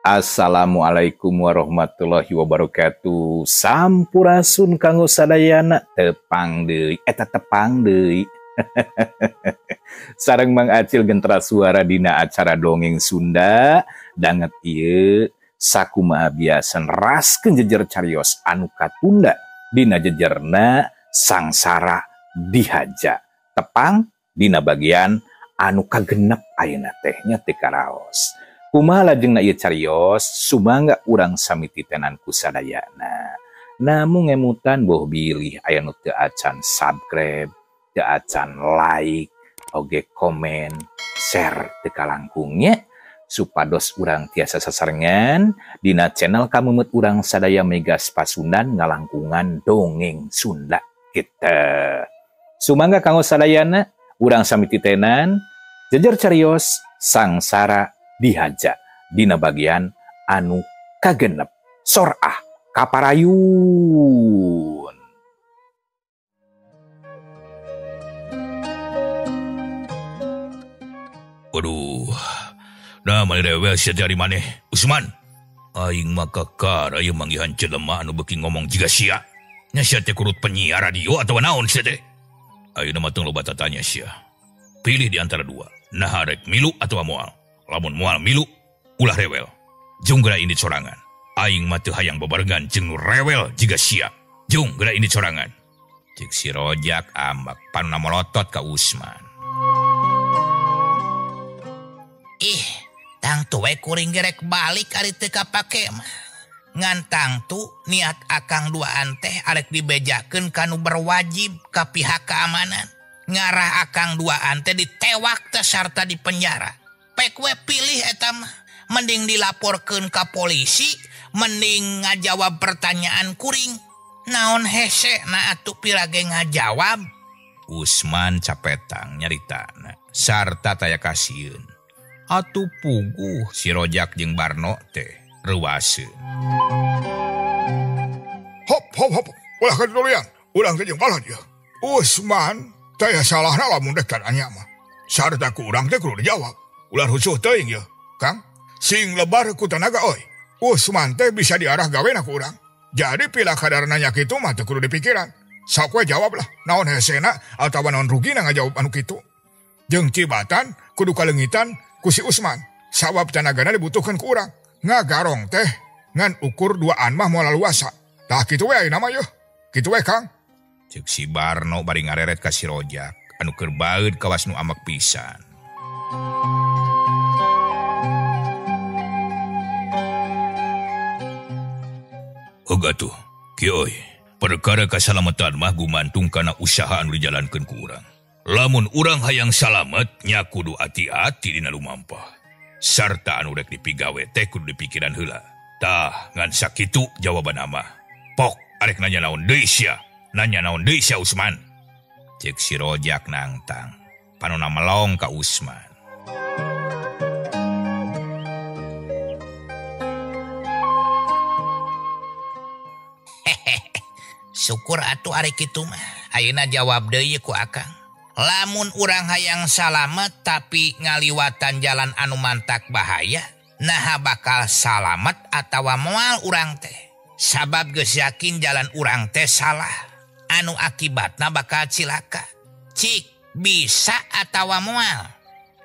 Assalamualaikum warahmatullahi wabarakatuh. Sampurasun kanggo sadayana, tepang deui eta tepang deui. Sareng Mang Acil gentra suara dina acara dongeng Sunda danget ieu sakumaha biasa neraskeun jejer carios anu katunda dina jejerna Sangsara Dihaja. Tepang dina bagian anu kagenep ayeuna teh nya teu karaos. Kumaha lajengna ieu carios sumangga urang sami titenan ku sadayana. Namung ngemutan boh bilih aya nu teu acan subscribe, teu acan like, oge komen, share teu kalangkung nya supados urang tiasa sasarengan dina channel kameumut urang sadaya Megas Pasundan ngalangkungan dongeng Sunda kita. Sumangga kanggo sadayana urang sami titenan jejer carios Sangsara Dihaja dina bagian anu kagenep sorah kaparayun. Waduh, nah mani rewel sia jari maneh Usman. Aing mah kakara ieu manggihan jelema anu beuki ngomong jiga sia. Nya sia teh kurut penyiar radio atawa naon sia teh? Ayeuna mah teu loba tatanya sia. Pilih di antara dua, nah rek milu atawa moal. Lamun moal milu, ulah rewel. Jung geura indit sorangan. Aing mah teu hayang babarengan jeung nu rewel jiga sia. Jung geura indit sorangan. Cek si Rojak ambak panuna molotot ka Usman. Ih, tangtu we kuring gerek balik ari teu kapake mah. Ngan tangtu niat akang duaan teh arek dibejakeun ka nu berwajib ka pihak keamanan. Ngarah akang duaan teh ditewak teh sarta dipenjara. Pek we pilih eta mah, mending dilaporkeun ka polisi, mending ngajawab pertanyaan kuring. Naon hese na atuh pirage ngajawab? Usman capetang nyaritana sarta taya kasieun. Atuh puguh si Rojak jeung Barno teh reuaseun. Hop hop hop, ulah kaduluyan, urang teh jeung balad ieu. Usman taya salahna lamun dek tanya mah. Sarta ku urang teh kudu dijawab. Ulah rusuh teuing ieu, Kang. Sing lebar ku tanaga oi. Usman teh bisa diarah gawena ku urang. Jadi pila kadar nanya kitu mah teu kudu dipikiran. Sok we jawab lah, naon hesena atawa naon rugina ngajawab anu kitu. Jeung cibatan kudu kaleungitan ku si Usman. Sabab tanagana dibutuhkan ku urang. Ngagarong teh ngan ukur duaan mah moal luasa. Tah kitu we ayeuna mah yeuh. Kitu we, Kang. Ceuk si Barno bari ngareret ka si Rojak anu keur baeud kawas nu amek pisan. Heuga tuh, kieu euy. Perkara kasalamatan mah gumantung kana usaha anu dijalankeun ku urang. Lamun urang hayang salamet nya kudu ati-ati dina lumampah. Sarta anu rek dipigawe teh kudu dipikiran heula. Tah, ngan sakitu jawaban mah. Pok, arek nanya naon deui sia? Nanya naon deui sia Usman? Cek si Rojak nangtang. Panona melong ka Usman. Syukur atuh ari kitu mah. Ayeuna jawab deui ku akang. Lamun urang hayang salamet tapi ngaliwatan jalan anu mantak bahaya, naha bakal salamet atawa moal urang teh. Sabab geus yakin jalan urang teh salah, anu akibatna bakal cilaka. Cik, bisa atawa moal?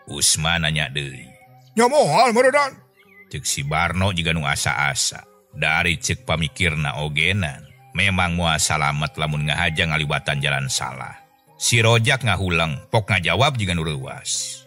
Usman nanya deui. Nya moal meureundan. Ceuk si Barno jiga nu asa-asa. Dari ceuk pamikirna ogenan. Memang moal salamet lamun ngahaja ngaliwatan jalan salah. Si Rojak ngahulang, pok ngajawab jiga nu reuas.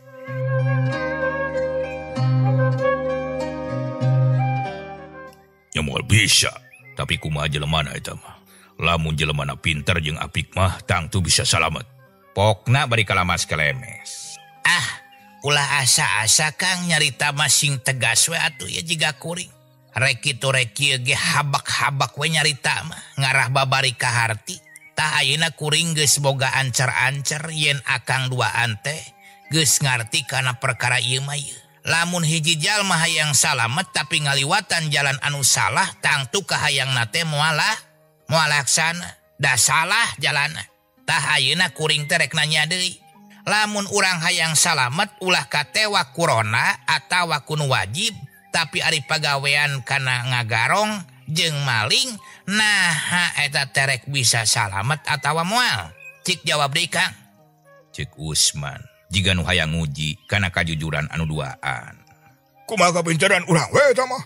Ya moal bisa, tapi kumaha jelemana eta mah. Lamun jelemana pinter jeung apik mah tangtu bisa salamet. Pokna bari kalamas kelemes. Ah, ulah asa-asa Kang nyarita mah sing tegas we atuh ya jiga kuring. Rek kitu rek kieu ge habak-habak we nyarita mah ngarah babari ka harti. Tah ayeuna kuring geus boga ancer-ancer yen akang duaan teh geus ngarti kana perkara ieu mah ieu. Lamun hiji jalma hayang salamet tapi ngaliwatan jalan anu salah tangtu kahayangna teh moal laksana. Da salah jalana. Tah ayeuna kuring teh rek nanya deui. Lamun urang hayang salamet ulah katewa kurona atawa ku nu wajib Tapi ari pagawean kana ngagarong jeung maling nah eta terek bisa salamet atawa moal. Cik jawab deui Kang. Cik Usman jiga nu hayang nguji kana kajujuran anu duaan. Kumaha kapintaran urang we eta mah?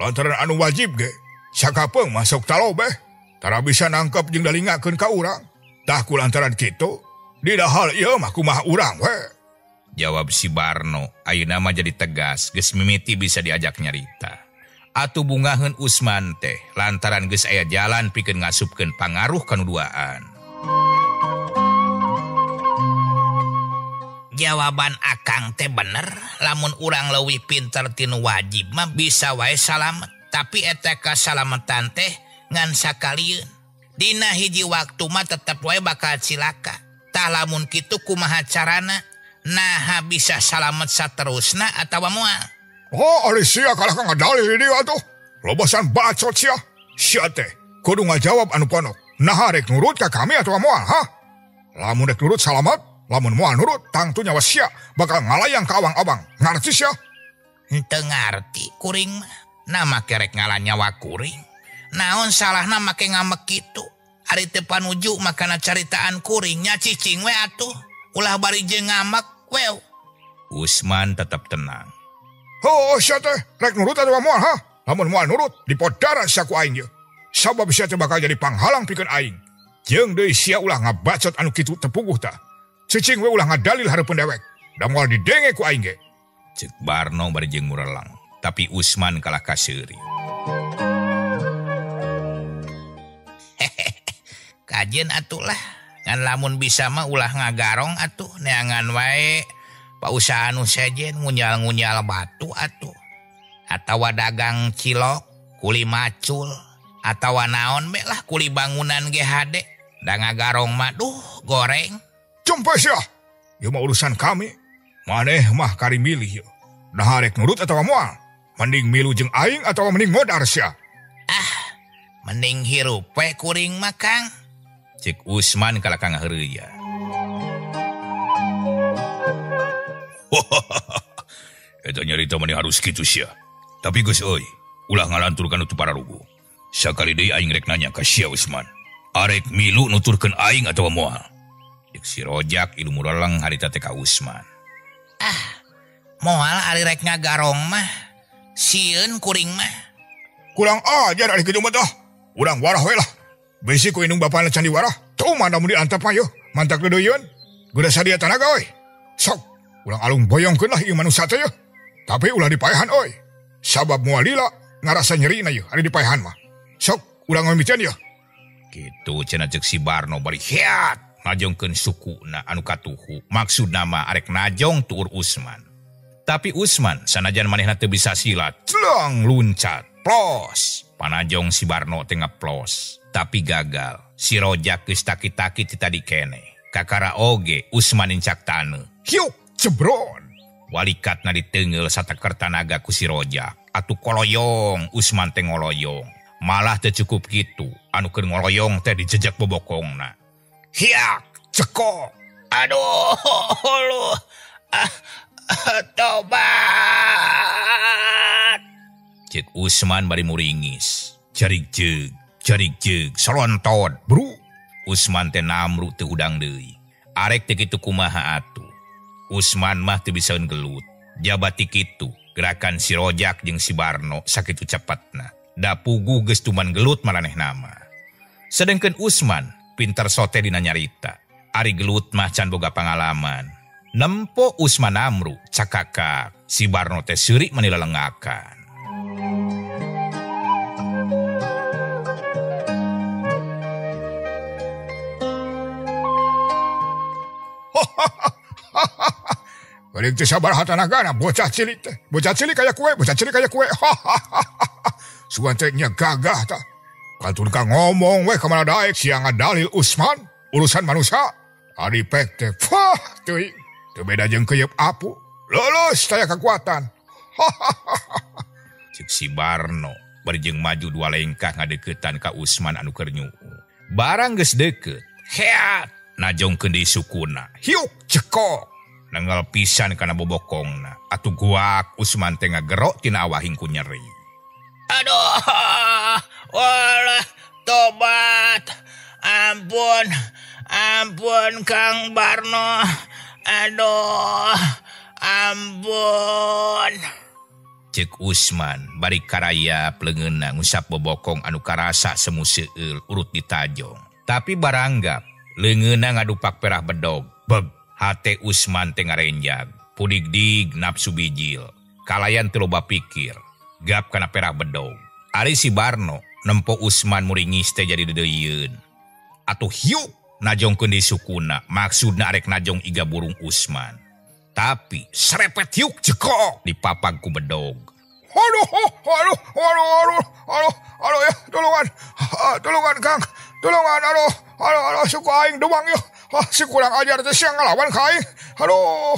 Lantaran anu wajib ge sakapeung masuk talobeh tara bisa nangkep jeung dalingakeun ka urang. Tah ku lantaran kitu dina hal ieu mah kumaha urang we. Jawab si Barno ayeuna mah jadi tegas geus mimiti bisa diajak nyarita. Atuh bungaheun Usman teh lantaran geus aya jalan pikeun ngasupkeun pangaruh kanu duaan. Jawaban akang teh bener, lamun urang leuwih pinter tinu wajib mah bisa wae salamet. Tapi eta kasalametan teh ngan sakalieun. Dina hiji waktu mah tetep wae bakal cilaka. Tah lamun kitu kumaha carana? Naha bisa salamet saterusna atawa moal? Oh, ari sia kalah ka ngadalil di dieu atuh. Lobasan bacot sia. Sia teh kudu ngajawab anu ponok. Naha rek nurut ka kami atawa moal, ha? Lamun rek nurut salamet, lamun moal nurut tangtu nyawa sia bakal ngalayang ka awang-awang. Ngarti sia? Henteu ngarti kuring mah. Nah make rek ngalah nyawa kuring. Naon salahna make ngamek kitu? Ari teu panuju makana caritaan kuring nya cicing we atuh. Ulah bari jeung ngamek wew. Usman tetap tenang. Oh, sia teh rek nurut atawa moal, ha? Lamun moal nurut dipodaran sia ku aing ieu. Sabab sia teh bakal jadi panghalang pikeun aing. Jeung deui sia ulah ngabacot anu kitu tepuguh tah. Cicing we ulah ngadalil hareupeun dewek. Da moal didenge ku aing ge. Ceuk Barno bari jeung murelang, tapi Usman kalah kaseuri. Kajen atuh lah. Ngan lamun bisa mah ulah ngagarong atuh neangan wae pausahaan nu sejen ngunyal-ngunyal batu atuh. Atawa dagang cilok, kuli macul, atawa naon be lah kuli bangunan ge hade. Da ngagarong mah duh goreng. Cumpe sia. Ieu mah urusan kami. Maneh mah kari milih ieu. Nah rek nurut atawa moal? Mending milu jeung aing atawa mending modar sia? Ah, mending hirup we kuring mah Kang. Cek Usman kalah ka ngaheureya. Eta nyarita mani harus kitu sia. Tapi geus euy, ulah ngalantur kana tu pararugu. Sakali deui aing rek nanya ka sia Usman. Arek milu nuturkeun aing atawa moal? Cek si Rojak ilu mureleng harita teh ka Usman. Ah, moal ari rek ngagarong mah. Sieun kuring mah. Kurang ajar ari kitu mah tah. Urang warah we lah. Bisi ku indung bapana candi warah. Tuh mana mun diantep mah yeuh. Mantak deudeuyeun. Geura sadia tanaga euy. Sok, urang alung boyongkeun lah ieu manusa teh yeuh. Tapi ulah dipaehan euy. Sabab moal lila ngarasa nyerina yeuh ari dipaehan mah. Sok, urang ngamiteun yeuh. Kitu cenah ceuk si Barno bari heat najongkeun sukuna anu katuhu. Maksudna mah arek najong tuur Usman. Tapi Usman sanajan manehna teu bisa silat, celeng luncat, plos. Panajong si Barno teh ngeplos, tapi gagal. Si Rojak geus taki-taki ti tadi keneh. Kakara oge Usman nincak taneuh. Hiuk, jebron. Walikatna diteunggeul sateker tanaga ku si Rojak. Atuh koloyong Usman teh ngoloyong. Malah teu cukup kitu, anu keur ngoloyong teh dijejak bobokongna. Hiak, cekok. Aduh, lu. Ah, tobat. Cek Usman bari muringis. Jarik jeug, solontot, bru. Usman teh namru teu udang deui. Arek teh kitu kumaha atuh. Usman mah teu bisaeun gelut. Jabati kitu, gerakan si Rojak jeung si Barno sakitu cepetna. Da puguh geus tuman gelut maranehna mah. Sedengkeun Usman pinter sote dina nyarita. Ari gelut mah can boga pangalaman. Nempo Usman amru cakakak. Si Barno teh seurik mani lelengakan. Balik teh sabar hatanagana bocah cilik teh. Bocah cilik kaya kue, bocah cilik kaya kue. Sugan teh nya gagah tah. Kantun ka ngomong we ka mana daek sia ngadalil Usman urusan manusia. Ari pek teh fah teuing. Teu beda jeung keuyeub apu. Lulus taya kekuatan. Cek si Barno bari jeung maju dua lengkah ngadeukeutan ka Usman anu keur nyuuh. Barang geus deukeut, heat najongkeun deui sukuna. Hiuk cekok. Nengel pisan kana bobokongna. Atuh guak Usman teh ngagerok tina awahing ku nyeri. Aduh, walah, tobat. Ampun, ampun Kang Barno. Aduh, ampun. Cek Usman bari karaya leungeunna ngusap bobokong anu karasa semu seueul urut ditajong. Tapi baranggap leungeunna ngadupak perah bedog. Beg, hate Usman teh ngarenjag. Pudigdig nafsu bijil. Kalayan teu loba pikir. Gap kana perah bedog. Ari si Barno nempo Usman muringis teh jadi deudeuieun. Atuh hiuk najongkeun di sukuna, maksudna arek najong iga burung Usman. Tapi serepet hiuk jekok dipapag ku bedog. Aduh, aduh, aduh, aduh, aduh, aduh ya, tulungan, tulungan Kang, tulungan, aduh, aduh, aduh, suku aing demang ya, si kurang ajar teh sia ngalawan ka aing, aduh.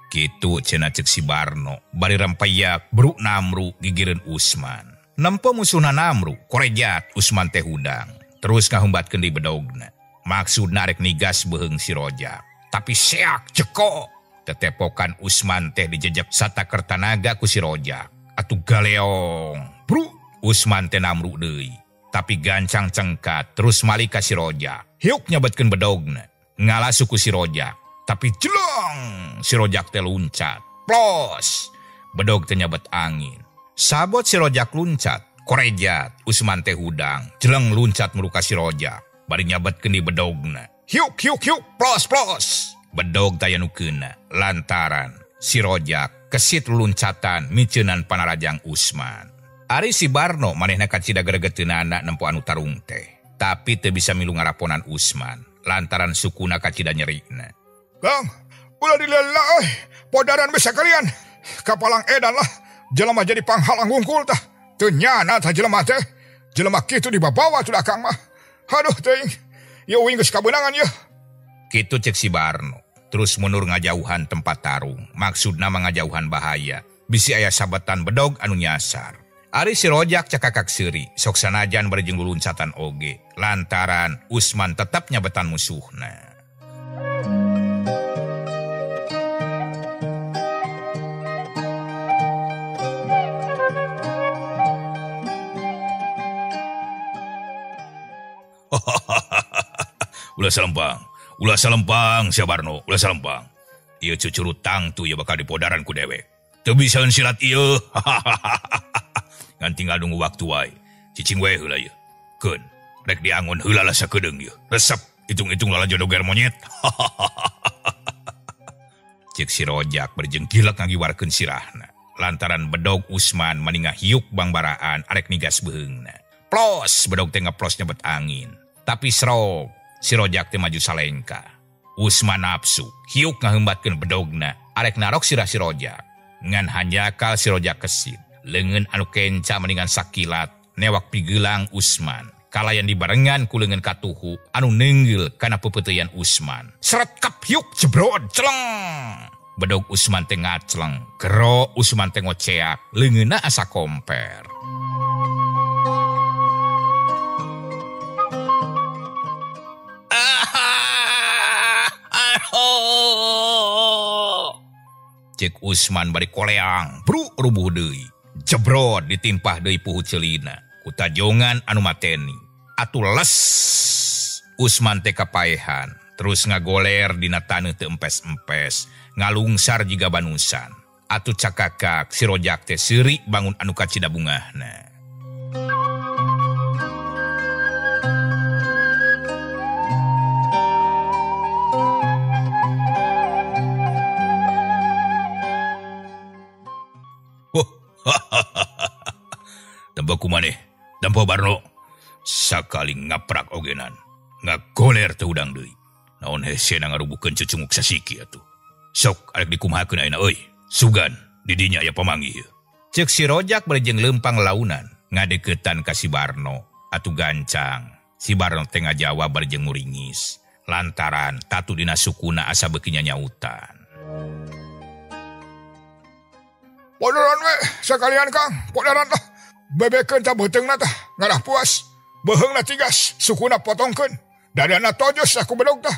Kitu cenah cek si Barno, bari rempeyak bruk namru gigireun Usman. Nempo musuhna namru, korejat Usman teh hudang. Terus ngahumbatkeun di bedogna. Maksudna arek nigas beuheung si Rojak. Tapi seak jekok. Tetepokan Usman teh dijejek sataker tanaga ku si Rojak. Atuh galeong. Bru, Usman teh namru deui. Tapi gancang cengkat terus malik ka si Rojak. Hiuk nyabetkeun bedogna. Ngalasu ku si Rojak. Tapi jelong si Rojak teh luncat. Plos. Bedog teh nyabet angin. Sabot si Rojak luncat. Korejat Usman teh hudang. Jeleng luncat meruka si Rojak. Bari nyabetkeun di bedogna. Hiuk hiuk hiuk plos plos. Bedog taya nu keuna lantaran si Rojak kesit luncatan miceunan panarajang Usman. Ari si Barno manehna kacida gregeteunana nempo anu tarung teh. Tapi teu bisa milu ngaraponan Usman lantaran sukuna kacida nyerina. Kang, ulah dilela euy. Podaran bisa kalian. Kapalang edan lah. Jelema jadi panghalang wungkul tah. Teu nyana tah jelema teh. Jelema kitu dibabawa tuh Kang mah. Aduh teuing. Ieu uing geus kabeunangan yeuh. Kitu cek si Barno. Terus mundur ngajauhan tempat tarung. Maksudna mah ngajauhan bahaya. Bisi aya sabetan bedog anu nyasar. Ari si Rojak cakakak seuri. Sok sanajan bari jeung luluncatan oge. Lantaran Usman tetap nyabetan musuhna. Ulah salempang, ulah salempang sia Barno, ulah salempang. Ieu cucurut tangtu ieu bakal dipodaran ku dewek. Teu bisaeun silat ieu. Ngan tinggal nunggu waktu wae. Cicing wae heula ieu. Keun, rek diangon heula lah sakedeung ieu. Resep, hitung-hitung lalajo doger monyet. Cek si Rojak berjeng gilek ngagiwarkeun sirahna. Lantaran bedog Usman maninga hiuk bangbaraan arek nigas beuheungna. Plos, bedog teh ngeplos nyebet angin. Tapi serok, si Rojak teh maju salengka. Usman nafsu, hiuk ngahembatkeun bedogna, arek narok sirah si Rojak. Ngan hanjakal si Rojak kesit. Leungeun anu kenca mendingan sakilat, newak pigelang Usman. Kalayan dibarengan ku leungeun katuhu anu neunggil kana pepeuteuyan Usman. Seret kap hiuk jebrod celeng. Bedog Usman teh ngacleng, gero Usman teh ngoceak, leungeunna asa komper. Cek Usman bari koleang, bru rubuh deui. Jebrod ditimpah deui puhu ceulina. Ku tajongan anu mateni. Atuh les Usman teh kapaehan, terus ngagoler dina taneuh teu empes-empes, ngalungsar jiga banusan. Atuh cakakak si Rojak teh seuri bangun anu kacida bungahna. Tempo kumaneh, tempo Barno. Sakali ngaprak ogenan, ngagoler teu hudang deui. Naon hesena ngarubuhkeun cucunguk sasiki atuh. Sok arek dikumahakeun ayeuna euy. Sugan di dinya aya pamanggih. Ceuk si Rojak bari jeung leumpang launan ngadeukeutan ka si Barno. Atuh gancang. Si Barno teh ngajawab bari jeung muringis. Lantaran tatu dina sukuna asa beuki nyanyautan. Podaran we sakalian Kang, podaran lah. Bebekeun ta beuteungna tah, ngarah puas. Beuheungna tigas, sukuna potongkeun. Dadana tojos aku bedog tah.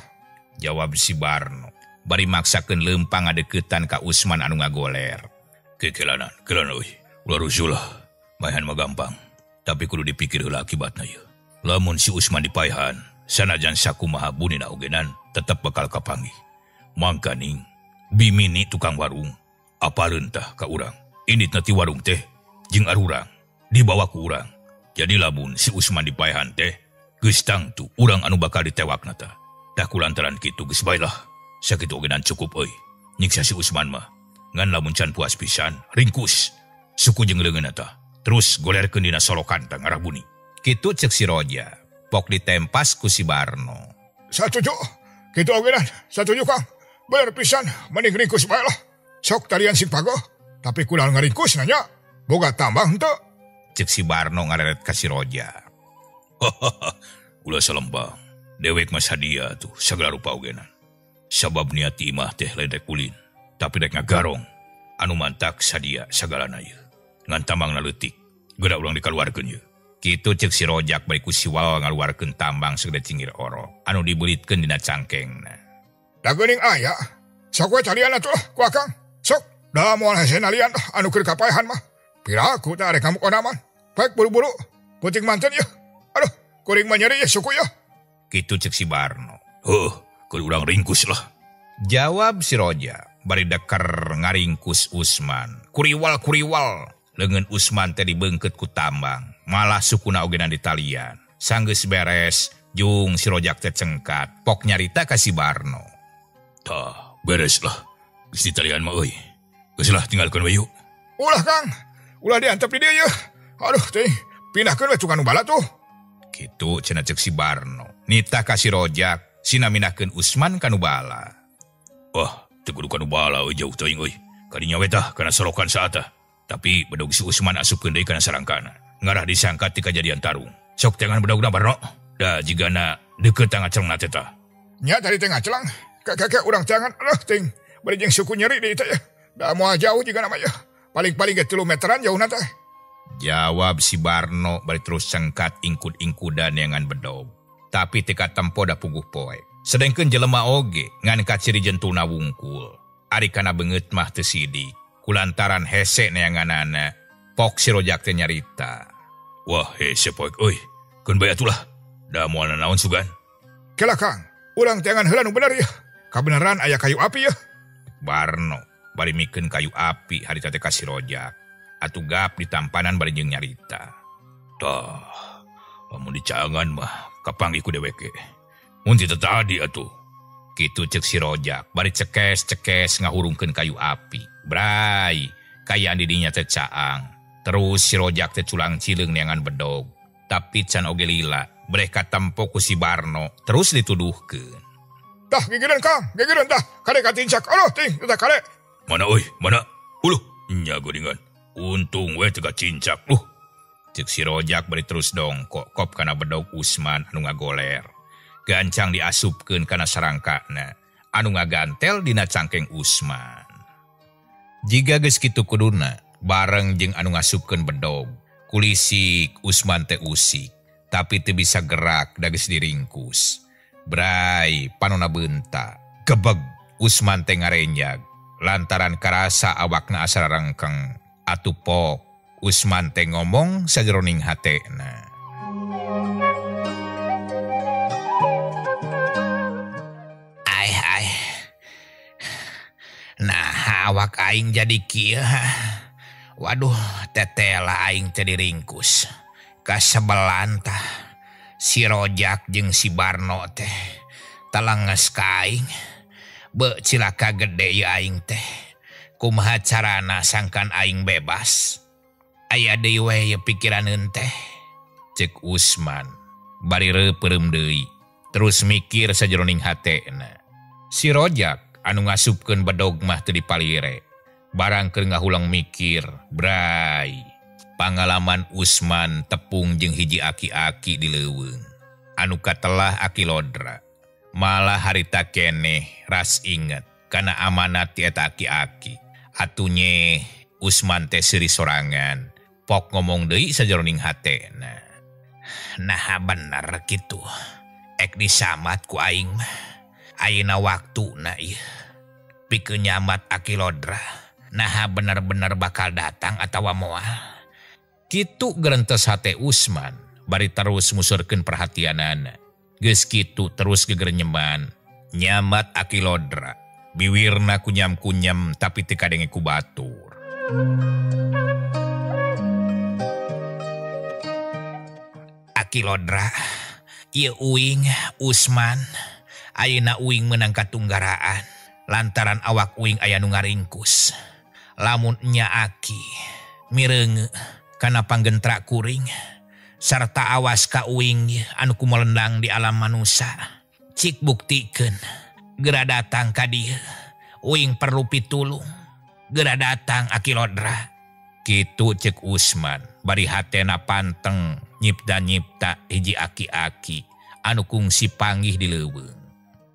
Jawab si Barno. Bari maksakeun leumpang ngadeukeutan ka Usman anu ngagoler. Kekelanan, kelanan euy. Ulah rusuh lah. Maehan mah gampang, tapi kudu dipikir heula akibatna ieu. Lamun si Usman dipaehan, sanajan sakumaha bunina ogenan tetep bakal kapanggih. Mangkaning bimini tukang warung, apaleun tah ka urang. Inditna ti warung teh jeung arurang, dibawa ku urang. Jadi lamun si Usman dipaehan teh, geus tangtu urang anu bakal ditewakna tah. Tah kulantaran kitu geus bae lah. Sakitu ogenan cukup euy. Nyiksa si Usman mah. Ngan lamun can puas pisan, ringkus suku jeung leungeunna tah. Terus golerkeun dina solokan tah ngarah buni. Kitu ceuk si Roja. Pok ditempas ku si Barno. Satuju. Kitu ogenan, satuju Kang. Bener pisan, mending ringkus bae lah. Sok talian sing pagoh, tapi kunaon ngaringkus nanya. Boga tambang henteu. Ceuk si Barno ngareret ka si Roja. Ulah salempang. Dewek mah sadia tuh sagala rupa ogenan. Sabab niat ti imah teh lain rek ulin, tapi rek ngagarong. Anu mantak sadia sagalana ieu. Ngan tambangna leutik, geura urang dikaluarkeun ieu. Kitu ceuk si Rojak bari ku siwal ngaluarkeun tambang sagede cingir orok anu dibelitkeun dina cangkengna. Da geuning aya, sok we talian atuh lah ku akang. Sok, da moal hese nalian anu keur kapaehan mah. Piraku teh arek ngamuk onaman. Baik buru-buru, puting manten ieu. Aduh, kuring mah nyeri ieu suku ieu. Kitu ceuk si Barno. Heuh, keur urang ringkus lah. Jawab si Roja bari deker ngaringkus Usman. Kuriwal-kuriwal. Leungeun Usman teh dibeungkeut ku tambang, malah sukuna ogenan ditalian. Sanggeus beres, jung si Rojak teh cengkat, pok nyarita ka si Barno. Tah, beres lah. Geus ditalian mah euy. Geus lah tinggalkeun we yuk. Ulah Kang, ulah diantep di dieu yeuh. Aduh teh, pindahkeun we tukang nu bala tuh. Kitu cenah ceuk si Barno. Nitah ka si Rojak, sina mindahkeun Usman ka nu bala. Wah, teu kudu ka nu bala euy jauh teuing euy. Kadinya we tah kana solokan saatah. Tapi bedog si Usman asupkeun deui kana sarangkana. Ngarah disangka ti kajadian tarung. Sok jangan bedogna Barno. Da jigana deukeut ngacelengna teh tah. Nya tadi teh ngacelang. Kakek urang jangan aduh ting. Bari jeung suku nyeri deui teh. Da moal jauh jigana mah yeuh. Paling-paling ge 3 meteran jauhna teh. Jawab si Barno bari terus cengkat ingkud-ingkudan neangan bedog. Tapi teu katempo da puguh poe. Sedengkeun jelema oge ngan kaciri jentuna wungkul. Ari kana beungeut mah teu sidik. Kulantaran hese neanganana, pok si Rojak teh nyarita. Wah, hese poek euy. Keun bae atulah. Da moal nanaon sugan. Kela Kang, urang teangan heula nu bener yeuh. Kabeneran aya kayu api yeuh. Barno bari mikeun kayu api harita teh ka si Rojak. Atuh gap ditampanan bari jeung nyarita. Tah, lamun dicangan mah kapanggih ku deweke. Mun ti tadi atuh. Kitu ceuk si Rojak bari cekes-cekes ngahurungkeun kayu api. Bray, kayaan didinya teh caang. Terus si Rojak teh culang cileung neangan bedog. Tapi can oge lila, breh katempo ku si Barno, terus dituduhkeun. Tah gigireun Kang, gigireun tah. Kade katincak. Aduh ting, tah kade. Mana euy, mana? Uluh, nya geuningan. Untung we teu kacincak luh. Ceuk si Rojak bari terus dongkok kop kana bedog Usman anu ngagoler. Gancang diasupkeun kana sarangkana anu ngagantel dina cangkeng Usman. Jiga geus kitu kuduna bareng jeung anu ngasupkeun bedog, kulisik Usman teh usik, tapi teu bisa gerak da geus diringkus. Bray, panona beunta, gebeg Usman teh ngarenjag lantaran karasa awakna asa rarengkeng. Atuh pok Usman teh ngomong sajeroning hatena. Nah, awak aing jadi kieu. Waduh, tetela aing teh diringkus. Kasebelan tah. Si Rojak jeung si Barno teh talenges ka aing. Beuh cilaka gede ieu aing teh. Kumaha carana sangkan aing bebas? Aya deui we ieu pikiraneun teh. Ceuk Usman bari reupeurem deui. Terus mikir sajeroning hatena. Si Rojak anu ngasupkeun bedog mah teu dipalire. Barang keur ngahulang mikir, bray. Pangalaman Usman tepung jeung hiji aki-aki di leuweung. Anu katelah aki lodra. Malah harita keneh ras inget kana amanat ti eta aki-aki. Atunye Usman teh seuri sorangan. Pok ngomong deui sajeroning hatena. Nah bener kitu. Ek disamat ku aing mah. Ayeuna waktuna ieu. Pikeun nyamat Aki Lodra. Naha bener-bener bakal datang atawa moal. Kitu gerentes hate Usman bari terus musurkeun perhatianana. Geus kitu terus gegerenyeman. Nyamat Aki Lodra. Biwirna kunyam-kunyam tapi teu kadenge ku batur. Aki Lodra, ieu uing Usman, ayeuna uing meunang katunggaraan lantaran awak uing aya nu ngaringkus. Lamun nya aki mireunge kana panggentra kuring sarta awas ka uing anu kumelendang di alam manusa. Cik buktikeun geura datang ka dieu. Uing perlu pitulung. Geura datang Aki Lodra. Kitu cek Usman bari hatena panteng nyipta-nyipta hiji aki-aki anu kungsi panggih di leuweung.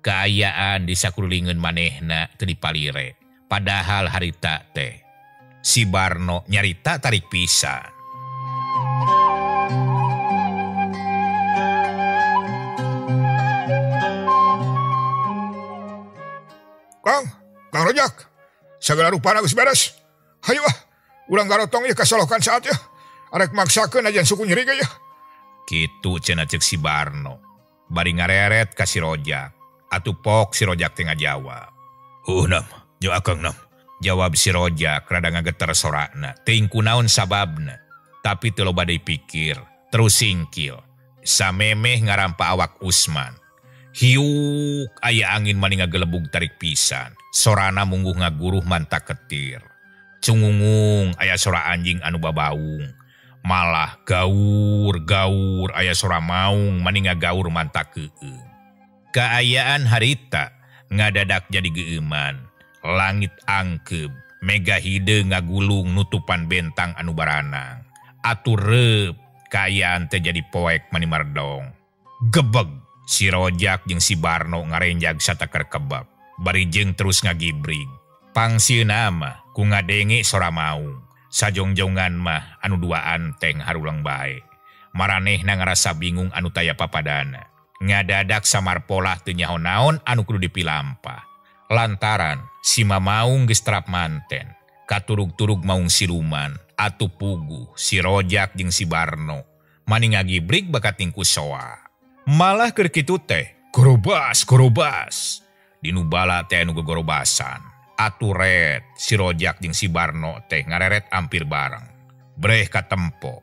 Kaayaan di sakulilingeun manehna teu dipalire. Padahal harita teh si Barno nyarita tarik pisan. Kang, Kang Rojak, segala rupana geus beres. Hayu ah, urang garotong ieu kasolokan saat ya. Arek maksakeun ajan suku nyeri ge ya. Kitu cenah ceuk si Barno. Bari ngareret ka si Rojak. Atuh pok si Rojak teh ngajawab. "Heuh nam, nyo akang nam." Jawab si Rojak rada ngageter sorana. Teuing kunaon sababna. Tapi teu loba deui pikir, terus singkil. Samemeh ngarampa awak Usman. Hiuk aya angin mani ngagelebug tarik pisan. Sorana mungguh ngaguruh mantak ketir. Cungungung aya sora anjing anu babaung. Malah gaur-gaur aya sora maung mani ngagaur mantak keung. Kaayaan harita ngadadak jadi geueuman. Langit angkeub, mega hideung ngagulung nutupan bentang anu baranang. Atuh reup kaayaan teh jadi poek mani mardong. Gebeg si Rojak jeung si Barno ngarenjag sataker kebab. Bari jeung terus ngagibrig. Pangsieuna mah ku ngadenge sora maung. Sajongjongan mah anu duaan teh harulang bae. Maranehna ngarasa bingung anu taya papadana. Ngadadak samarpolah teu nyaho naon anu kudu dipilampah. Lantaran si mamaung geus terap manten. Katurug-turug maung siluman. Atuh puguh si Rojak jeung si Barno mani ngagibrig bakat tingku soa. Malah keur kitu teh gorobas gorobas. Dinu bala teh anu gogorobasan. Atuh ret si Rojak jeung si Barno teh ngareret ampir bareng. Breh katempo.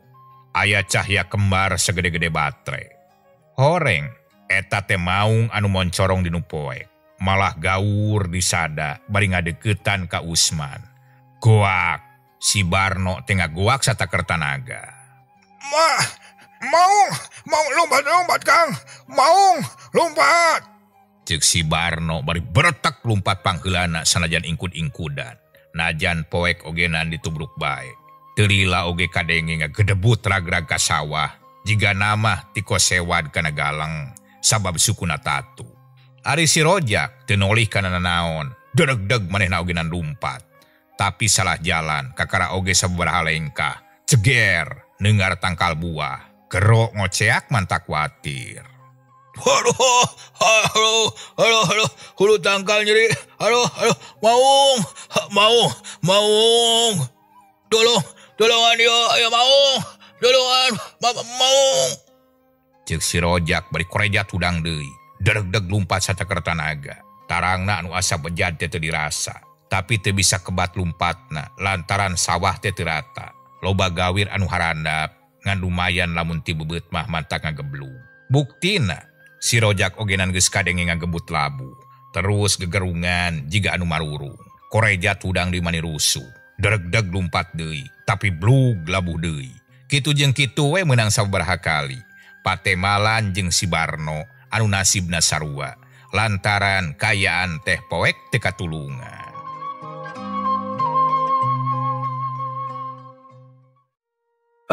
Aya cahya kembar segede-gede batre. Horeng eta teh maung anu moncorong dinu poek. Malah gaur disada bari ngadeukeutan ka Usman. Goak si Barno teh ngagoak sataker tanaga. Ma, maung, maung lompat-lompat Kang. Maung lompat. Ceuk si Barno bari beretek lumpat pangheulana sanajan ingkud-ingkudan. Najan poek ogenan ditubruk bae. Teu lila oge kadenge ngagedebut ragrag ka sawah. Jiga namah tiko sewad kana galang sabab sukuna tatu. Ari si Rojak teu nolih kana nanaon. Dedeg-deg manehna ogenan lumpat. Tapi salah jalan kakara oge sababaraha lengkah. Ceger neungar tangkal buah. Gero ngoceak mantak watir. Aduh, aduh, aduh, aduh, hulu tangkal nyeri. Aduh, aduh, maung, maung, maung. Tolong, tolongan yo, ayo maung. Tolongan, maung. Ceuk si Rojak bari korejat hudang deui. Deg-deg lumpat sataker tanaga. Tarangna anu asa bejad teh teu dirasa. Tapi teu bisa kebat lumpatna lantaran sawah teh teu rata. Loba gawir anu harandap ngan lumayan lamun ti beubeut mah mantak ngageblug. Buktina si Rojak ogenan geus kadenge ngagebut labu. Terus gegerungan jiga anu marurung. Korejat hudang di mani rusuh. Deg-deg lumpat deui, tapi blug labuh deui. Kitu jeung kitu we meunang sababaraha kali. Patemalan jeung si Barno anu nasibna sarua. Lantaran kayaan teh poek teu katulungan.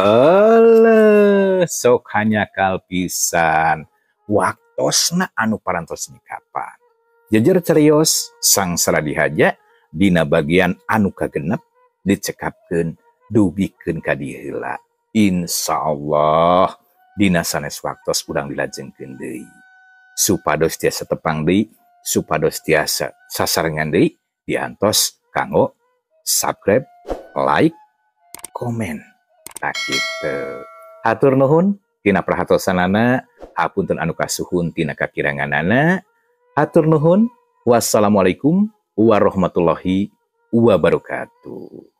Eleh, sok hanyakal pisan. Waktosna anu parantos nyikapan. Jejer cerios sangsara dihaja dina bagian anu kagenep dicekapkeun dugikeun ka dieu heula. Insyaallah dina sanes waktos urang dilajengkeun deui. Supados tiasa tepang deui, supados tiasa sasarengan deui Diantos kanggo subscribe, like, komen. Nah gitu. Hatur nuhun tina perhatosanana, hapunten anu kasuhun tina kakiranganana. Hatur nuhun. Wassalamualaikum warahmatullahi wabarakatuh.